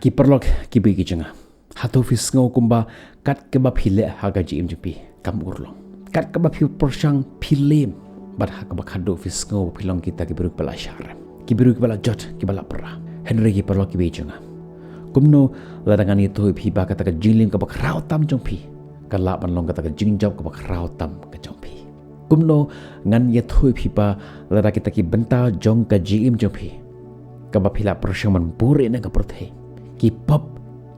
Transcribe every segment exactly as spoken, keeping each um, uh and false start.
Ki paralok ki bri ki jong nga, hato phi sngew kumba kat kaba phi leh ha ka jingim jong phi kam urlong? Kat kaba phi pyrshang phi lem, bad ha kaba khatduh phi sngew ba phi long kita ki bri kiba la shah rem, ki bri kiba la jot, kiba la pra. Hynrei ki paralok ki bri jong nga, kumno lada ngan ïathuh ïa phi ba kata ka jinglem kaba khraw tam jong phi ka lah ban long kata ka jingjop kaba khraw tam ka jong phi? Kumno ngan ïathuh ïa phi ba lada kita ki bynta jong ka jingim jong phi, kaba phi la pyrshang ban buh ïa na ka pyrthei, ki pop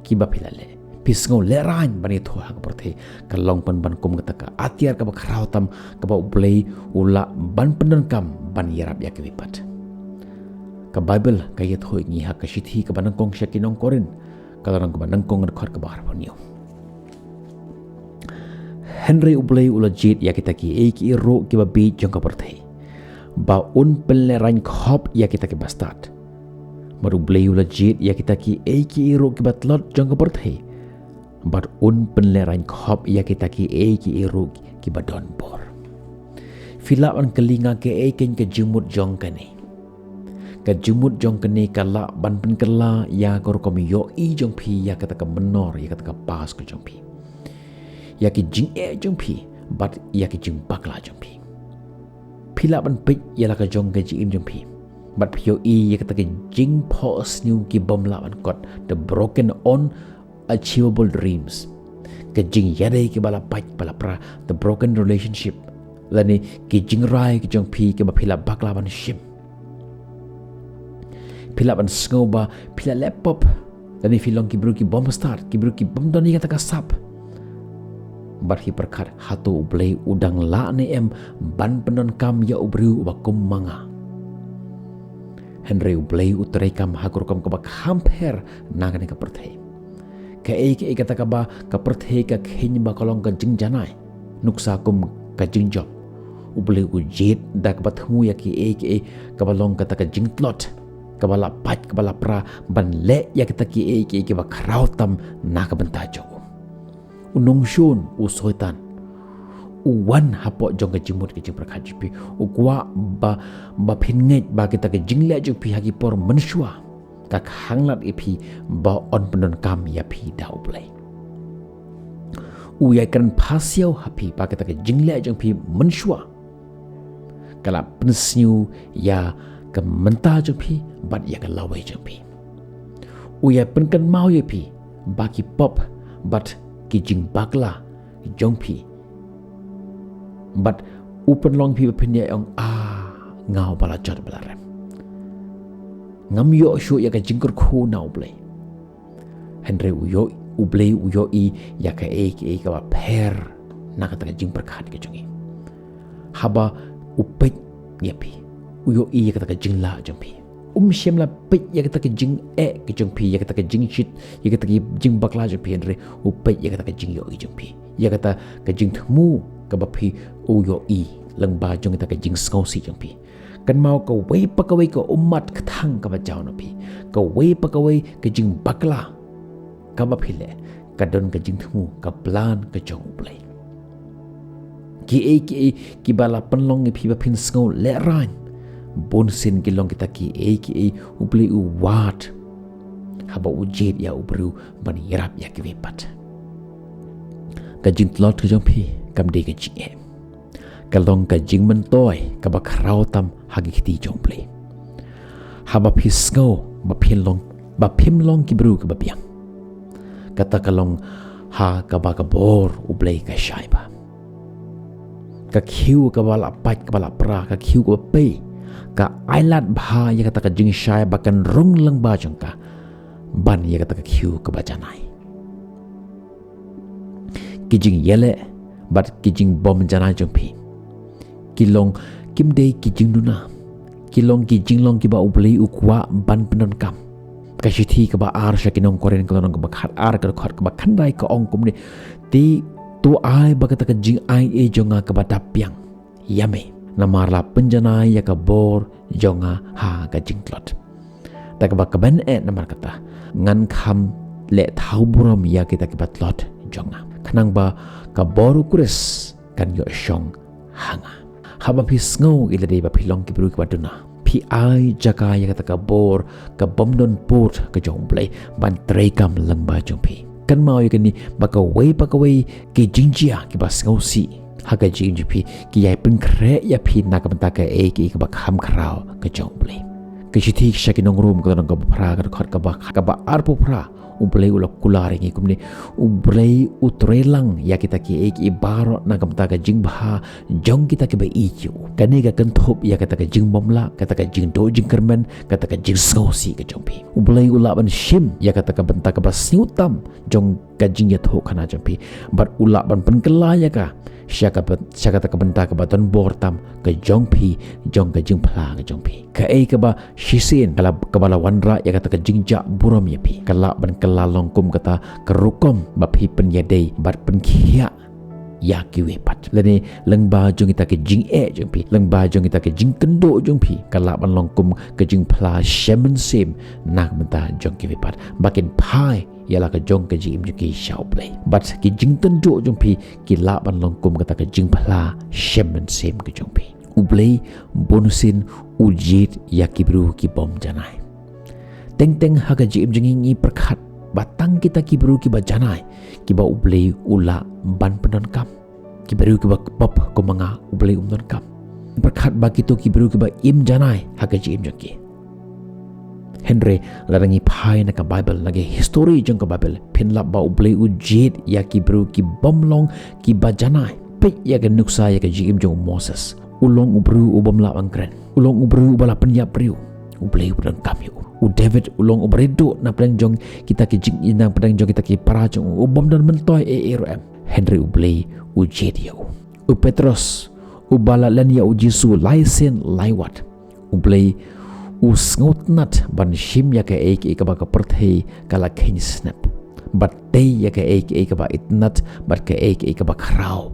kiba phi la leh, phi sngew lehraiñ ban ïathuh ha ka pyrthei, ka long pynban kum kata ka atiar kaba khraw tam kaba U Blei u lah ban pyndonkam ban ïarap ïa kiwei pat. Ka Baibl ka ïathuh ïa ngi ha ka shithi kaba nyngkong sha ki nong Korinth, ka lynnong kaba nyngkong, ka dkhot kaba arphew hynñiew. Hynrei U Blei u la jied ïa kita kiei kiei ruh kiba bieit jong ka pyrthei, ba un pynlehraiñ khop ïa kita kiba stad. Bad U Blei u la jied ïa kita kiei kiei ruh kiba tlot jong ka pyrthei, bad un pynlehraiñ khop ïa kita kiei kiei ruh kiba don bor. Phi lah ban kylli nga kaei keiñ ka jingmut jong kane. Ka jingmut jong kane ka lah ban pynkylla ïa ka rukom ïohi jong phi ïa kata ka mynnor, ïa kata ka past ka jong phi, ïa ki jingeh jong phi, bad ïa ki jingbakla jong phi. Phi lah ban peit ïa la ka jong ka jingim jong phi, bad phi ïohi ïa kata ka jingphohsniew ki bym lah ban kot, the broken unachievable dreams, ka jingïadei kiba la pait ba la pra, the broken relationship, lane ki jingrai ki jong phi kiba phi la bakla ban shim. Phi lah ban sngew ba phi la leh pop, lane phi long ki briew ki bym stad, ki briew ki bym don ïa kata ka sap. Bad phi pyrkhat, hato U Blei u dang lah ne em ban pyndonkam ïa u briew uba kum ma nga? Hynrei U Blei u treikam ha ka rukom kaba kham pher na kane ka pyrthei. Kaei kaei kata kaba ka pyrthei ka kheiñ ba ka long ka jingjanai, nuksa kum ka jingjop, U Blei u jied da kaba thmu ïa kiei kiei kaba long kata ka jingtlot, kaba la pait, kaba la pra, ban leh ïa kita kiei kiei kiba khraw tam na ka bynta jong u. U nongshun, u Soitan, u wan hapoh jong ka jingmut ka jingpyrkhat jong phi, u kwah ba, ba phin ngeit ba kita ka jingleh jong phi ha ki por mynshuwa ka khanglad ïa phi ba yn pyndonkam ïa phi da U Blei. U ïakren phasiaw ha phi ba kata ka jingleh jong phi mynshuwa ka la pynsniew ïa ka mynta jong phi bad ïa ka lawei jong phi. U ïa pynkynmaw ïa phi ba ki pop bad ki jingbakla jong phi. Bad u pynlong phi ba phin ïa ong, ah, nga uba la jot ba la rem, ngam ïoh shuh ïa ka jingkyrkhu na U Blei. Hynrei u ïoh, U Blei u ïohi ïa kaei kaei kaba pher na kata ka jingpyrkhat ka jong ngi. Haba u peit ïa phi, u ïohi ïa kata ka jinglah jong phi. Um shym la peit ïa kata ka jingeh ka jong phi, ïa kata ka jingshit, ïa kata ka jingbakla jong phi, hynrei u peit ïa kata ka jingïohi jong phi, ïa kata ka jingthmu kaba phi u ïohi lyngba jong kata ka jingsngewsih jong phi. Kynmaw, kawei pa kawei ka ummat kthang kaba jaw na phi, kawei pa kawei ka jingbakla kaba phi leh, ka don ka jingthmu, ka plan ka jong U Blei. Kiei kiei kiba la pynlong ïa phi ba phin sngew lehraiñ, bunsien ki long kita kiei kiei U Blei u wad haba u jied ïa u briew ban ïarap ïa kiwei pat. Ka jingtlot ka jong phi kam dei ka jingeh. Ka long ka jingmyntoi kaba khraw tam ha ki kti jong U Blei. Haba phi sngew ba phin long, ba phim long ki briew kiba biang, kata ka long ha kaba ka bor U Blei ka shai bha. Ka khiew kaba la pait, kaba la pra, ka khiew kaba pei, ka ailad bha ïa kata ka jingshai ba kan rung lyngba jong ka ban ïa kata ka khiew kaba janai. Ki jingïaleh bad ki jingbymjanai jong phi ki long, kim dei ki jingduna, ki long ki jinglong kiba U Blei u kwah ban pyndonkam. Ka shithi kaba ar sha ki nong Korinth, ka lynnong kaba khatar, ka dkhot kaba khyndai, ka ong kumne: Te to ai ba kata ka jingai ei jong nga kaba dap biang ïa me, namar la pynjanai ïa ka bor jong nga ha ka jingtlot. Da kaba kmen eh namar kata, ngan kham leh thaw burom ïa kita kiba tlot jong nga, khnang ba ka bor U Khrist kan ïoh shong ha nga. Haba phi sngew ïa lade ba phi long ki briew kiba duna, phi Ki ai jaka ïa kata ka bor ka bym don pud ka jong U Blei ban treikam lyngba jong phi. Kynmaw ïa kane, ba kawei pa kawei ki jingjia kiba sngewsih ha ka jingim jong phi, ki ïai pynkhreh ïa phi na ka bynta kaei kaei kaba kham khraw ka jong U Blei. Ka shithi sha ki nong Rom ka lynnong kaba phra, ka dkhot kaba, kaba arphew phra, U Blei u la kular ïa ngi kumne: U Blei u trei lang ïa kita kiei kiei baroh na ka bynta ka jingbha jong kita kiba ïeit ïa u. Kane ka kynthup ïa kata ka jingbymlah, kata ka jingduh jingkyrmen, kata ka jingsngewsih ka jong phi. U Blei u lah ban shim ïa kata ka bynta kaba sngewtam jong ka jingïathuhkhana jong phi, bad u lah ban pynkylla ïa ka sha ka byn-, sha kata ka bynta kaba don bor tam ka jong phi, jong ka jingphla ka jong phi. Kaei kaba shisien ka la, kaba la wanrah ïa kata ka jingjah burom ïa phi, ka lah ban kylla long kum kata ka rukom ba phi pynïadei bad pynkhiah ïa kiwei pat. Lane lyngba jong kita ki jingeh jong phi, lyngba jong kita ki jingkynduh jong phi, ka lah ban long kum ka jingphla shem mynsiem na ka bynta jong kiwei pat, ba kin phai ïa la ka jong ka jingim jong ki sha U Blei. Bad ki jingkynduh jong phi ki lah ban long kum kata ka jingphla shem mynsiem ka jong phi. U Blei bunsien u jied ïa ki briew ki bym janai. Teng teng ha ka jingim jong ngi ngi pyrkhat ba tang kita ki briew kiba janai kiba U Blei u lah ban pyndonkam. Ki briew kiba kpop kum ma nga U Blei um donkam. Pyrkhat ba kito ki briew kiba im janai ha ka jingim jong ki. Hynrei lada ngi phai na ka Baibl, na ka histori jong ka Baibl, phin lap ba U Blei u jied ïa ki briew ki bym long kiba janai. Peit ïa ka nuksa ïa ka jingim jong u Moses. U long u briew u bym lah ban kren. U long u briew uba la pynïap briew. U Blei u pyndonkam ïa u. U David u long uba rit duh na pdeng jong kita ki jing, na pdeng jong kita ki para jong u, u bym don myntoi ei ei ruh em. Hynrei U Blei u jied ïa u. U Petros uba la len ïa U Jisu lai sien lai wat. U Blei u sngewtynnat ban shim ïa kaei kaei kaba ka pyrthei ka la kheiñ snep, bad tei ïa kaei kaei kaba itynnat bad kaei kaei kaba khraw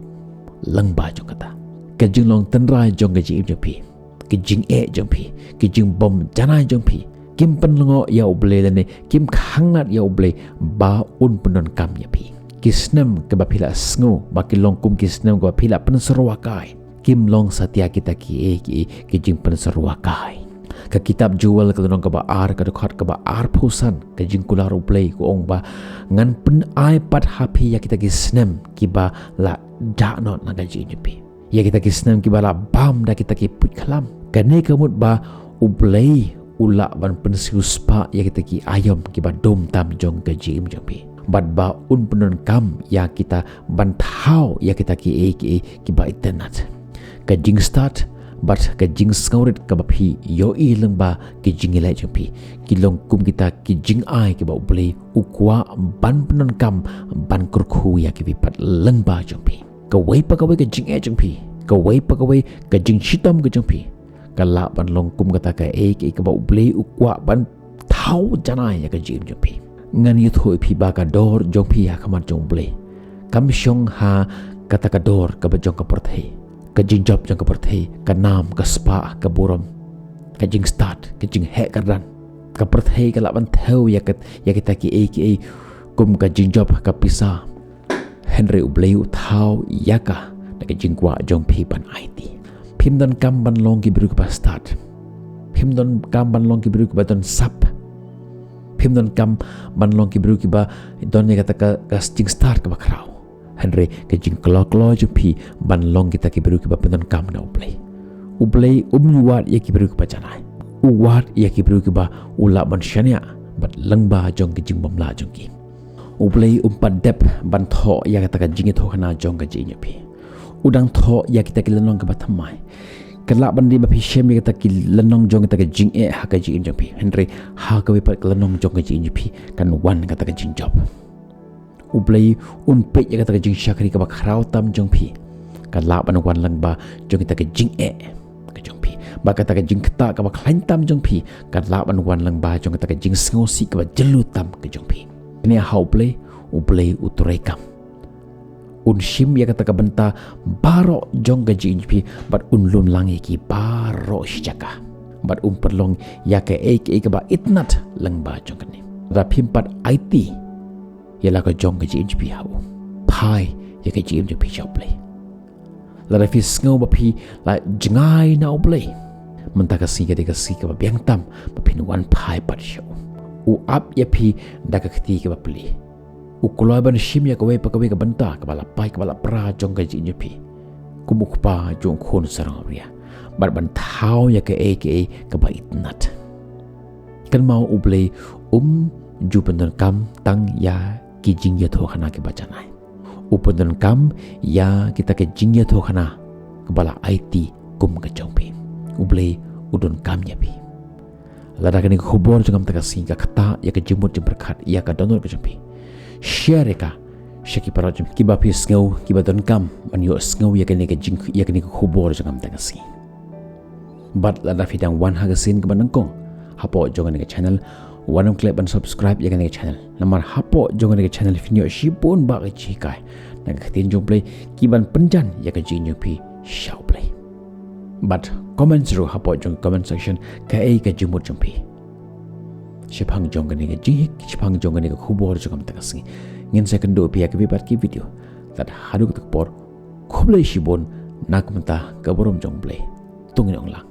lyngba jong kata. Ka jinglong tynrai jong ka jingim jong phi, ka jingeh jong phi, ka jingbym janai jong phi, kim pynlyngngoh ïa U Blei lane kim khanglad ïa U Blei ba un pyndonkam ïa phi. Ki snem kaba phi la sngew ba ki long kum ki snem kaba phi la pynsyrwa kai, kim long satia kita kiei kiei ki jingpynsyrwa kai. Ka kitab Joel ka lynnong kaba ar, ka dkhot kaba arphew san, ka jingkular U Blei ka ong ba: Ngan pynai pat ha phi ïa kita ki snem kiba la dah noh na ka jingim jong phi, ïa kita ki snem kiba la bam da kita ki puitkhlam. Kane ka mut ba U Blei u lah ban pynsiewspah ïa kita ki aïom kiba dum tam jong ka jingim jong phi, bad ba un pyndonkam ïa kita ban thaw ïa kita kiei kiei kiba itynnat. Ka jingstad bad ka jingsngewrit kaba phi ïohi lyngba ki jingïaleh jong phi, ki long kum kita ki jingai kiba U Blei u kwah ban pyndonkam ban kyrkhu ïa kiwei pat lyngba jong phi. Kawei pa kawei ka jingeh jong phi, kawei pa kawei ka jingshitom ka jong phi, ka lah ban long kum kata kaei kaei kaba U Blei u kwah ban thaw janai ïa ka jingim jong phi. Ngan ïathuh ïa phi ba ka dor jong phi ha khmat jong U Blei kam shong ha kata ka dor kaba jong ka pyrthei. Ka jingjop jong ka pyrthei, ka nam, ka spah, ka burom, ka jingstad, ka jingheh kyrdan. Ka pyrthei ka lah ban thew ïa ka, ïa kita kiei kiei kum ka jingjop, ka pisa. Hynrei U Blei u thaw ïa ka da ka jingkwah jong phi ban aiti. Phim donkam ban long ki briew kiba stad. Phim donkam ban long ki briew kiba don sap. Phim donkam ban long ki briew kiba don ïa kata ka, ka jingstad kaba khraw. Hynrei ka jingkloi kloi jong phi ban long kita ki briew kiba pyndonkam na U Blei. U Blei um wad ïa ki briew kiba janai. U wad ïa ki briew kiba u lah ban shaniah bad lyngba jong ka jingbymlah jong ki. U Blei um pat dep ban thoh ïa kata ka jingïathuhkhana jong ka jingim jong phi. U dang thoh ïa kita ki lynnong kiba thymmai. Ka lah ban dei ba phi shem ïa kata ki lynnong jong kata ka jingeh ha ka jingim jong phi. Hynrei ha kawei pat ka lynnong jong ka jingim jong phi kan wan kata ka jingjop. U Blei un peit ïa kata ka jingshakri kaba khraw tam jong phi. Ka lah ban wan lyngba jong kata ka jingeh ka jong phi. Bad kata ka jingktah kaba khlaiñ tam jong phi ka lah ban wan lyngba jong kata ka jingsngewsih kaba jylliew tam ka jong phi. Kane ha U Blei, U Blei u treikam. Un shim ïa kata ka bynta baroh jong ka jingim jong phi bad un lum lang ïa ki baroh shi jaka. Bad un pynlong ïa kaei kaei kaba itynnat lyngba jong kane. Lada phim pat aiti ïa la ka jong ka jingim jong phi ha u, phai ïa ka jingim jong phi sha U Blei. Lada phi sngew ba phi la jngai na U Blei, Mynta ka sngi ka dei ka sngi kaba biang tam ba phin wan phai pat sha u. U ap ïa phi da ka kti kaba pli. U kloi ban shim ïa kawei pa kawei ka bynta kaba la pait kaba la pra jong ka jingim jong phi. Kum u kpa jong u khun sarong awria. Bad ban thaw ïa kaei kaei kaba itynnat. Kynmaw, U Blei um ju pyndonkam tang ïa ki jingïathuhkhana kiba janai. U pyndonkam ïa kita ki jingïathuhkhana kaba la aiti kum ka jong phi. U Blei u donkam ïa phi. Lada kane ka khubor jong nga mynta ka sngi ka ktah ïa ka jingmut jingpyrkhat ïa ka dohnud ka jong phi, share ïa ka sha ki para jong kiba phi sngew kiba donkam ban ïohsngew ïa kane ka jing ïa kane ka khubor jong nga mynta ka sngi. Bad lada phi dang wan ha ka sien kaba nyngkong hapoh jong kane ka channel, wat nym klet ban subscribe ïa kane ka channel. Namar hapoh jong kane ka channel phin ïoh shibun bah ki jinghikai na ka ktien jong U Blei kiban pynjan ïa ka jingim jong phi sha U Blei. Bad comment ruh hapoh jong comment section kaei ka jingmut jong phi shaphang jong kane ka jinghikai, shaphang jong kane ka khubor jong nga mynta ka sngi. Ngin sa ïakynduh pat ïa kiwei pat ki video. Tad haduh katta ka por, khublei shibun na ka bynta ka burom jong U Blei. To ngin ong lang